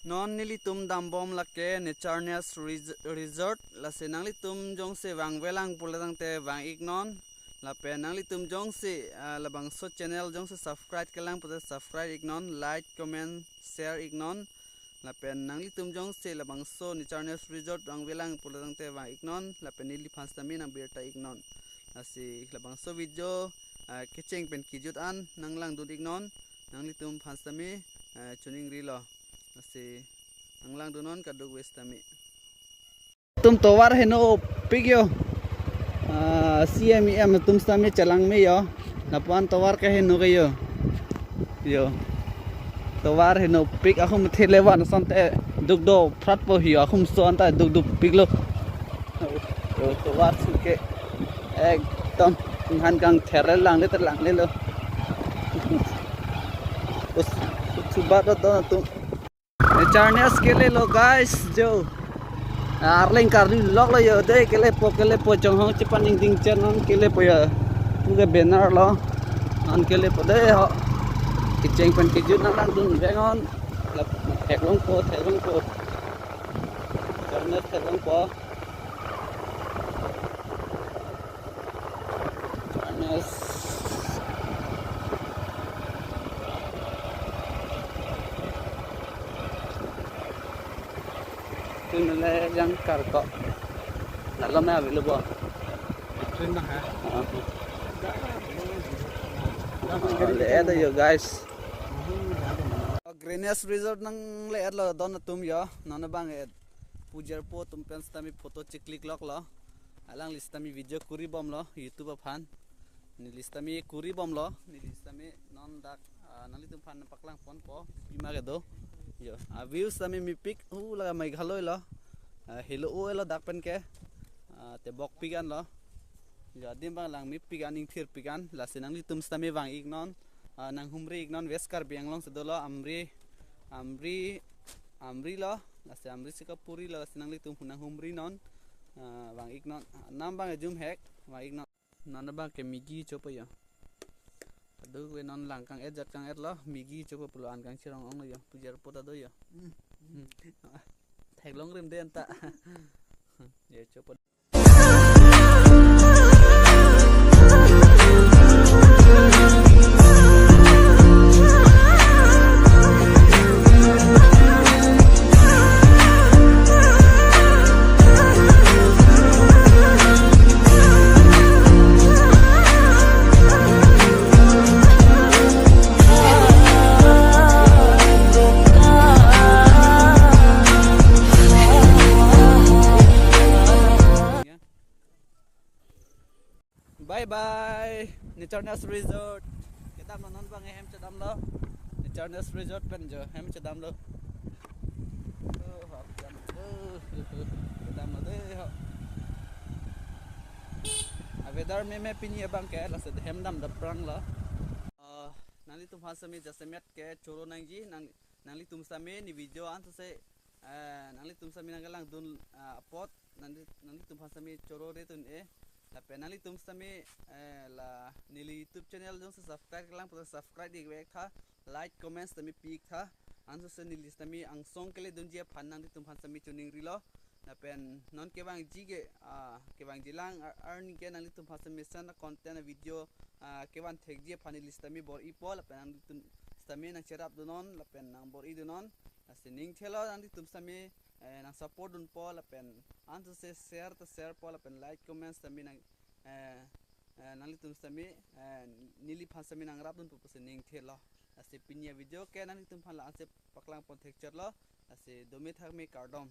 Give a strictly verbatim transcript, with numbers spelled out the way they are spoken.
Non nelitum dambom lake Nature Nest Res-, Resort, lasi nanglitum jongsi vangvelang pulo tangte vang-iknon. Lapen nanglitum jongsi, ah, labangso channel jongsi subscribe kelang pulote subscribe iknon, like, comment, share iknon. Lapen nanglitum jongsi labangso Nature Nest Resort vangvelang pulo tangte vang-iknon. Lapen neliphan sitame nangbirta iknon. Lasi labangso video, ah, kecheng pen kejut an nanglangdun iknon. Nanglitum phan sitame, ah, choningrilo. Lasi nanglangdunnon kadokave sitame. Tum tovar henopik yo. Ah, C M E M atum sitame chelangme yo. Lapuan tovar ke heno ke yo. Yo. Tovar henopik, akhum thelevan asonte dukdopratpo yo, akhum so anta dukdopiklo. Yo, tovar suke ekdom han kangther langle te langlelo. Us, subat do atum. Nature Nest kelelo guys, jo. Arleng karluloklo yo, de kelepo, kelepo, chonghong chepaningding chen non kelepo yo. Puke banner lo. Non kelepo de ho. Kecheng pen kejut nanglangdun vek non. Lap, theklongpo, theklongpo. Nature Nest theklongpo. Panas. Tum le jangkar ko. Lalo me avelo bo. Train na hai. Ah. Le-et yo guys. Green Nest Resort nangle-etlo don atum yo. Non abang et. Pujarpo atum pen sitame photo cheklik loklo. Alangli sitame video kuribomlo YouTube aphan. Neli sitame kuribomlo. Neli sitame non dak, ah, nanglitum aphan paklangponpo. Pima kedo. Yo, ah, view sitame mepik. Uh, laga Meghalaya lo. Ah, helo o elo dak pen ke. Ah, tebokpik anlo. Yo, adim abang lang mepik an, ingthirpik an. Lasi nanglitum sitame vang-iknon. Ah, nanghumri iknon, West Karbi Anglong si dolo, Amri, Amri, Amri lo, lasi Amri Chikapuri lo, lasi nanglitum nanghumrinon, ah, vang-iknon, ah, nam abang jumhek, vang-iknon. Non abang ke Migi chopo yo. Kadokave non lang kang-et jat kang-etlo, Migi chopo pulo an kangchirong onglo yo, pujarpo ta do yo. Hmm. Theklongrim de anta. Yo chopo. Bye bye, Nature Nest Resort. Kedamlo non abang hem chedamlo. Nature Nest Resort pen jo hem chedamlo. Oh, ho, kedam. Oh, kedamlo de ho. A weather meme pini abang ke, lasi hem dam dapranglo. Ah, nanglitum aphan sitame jasemet ke choro nangji, nang, nanglitum sitame ne video ansose, eh, nanglitum sitame nangkelangdun, ah, apot, nangli, nanglitum aphan sitame choro re tun e. Lapen nanglitum sitame, eh, la neli YouTube channel jongsi subscribe kelang pulote subscribe ik vek tha, like, comment sitame pi ik tha. Ansose neli sitame angsong keledunji aphan nanglitum aphan sitame choningrilo. Lapen non kevangji ke, ah, kevangji lang ar-, arni ke nanglitum aphan sitame mesen a content a video, ah, kevan thekji aphan neli sitame bor-ipo, lapen nanglitum sitame nangcherapdunnon, lapen nangbor-idunnon. Lasi ning thelo nanglitum sitame, eh, nang support dunpo, lapen ansose share ta sharepo, lapen like, comment sitame nang, eh, eh, nanglitum sitame, eh, neliphan sitame nangrapdunpo pusi ning thelo. Lasi pini a video ke nanglitum aphan la-anse paklangpon thekchotlo. Lasi dome thakme, kardom.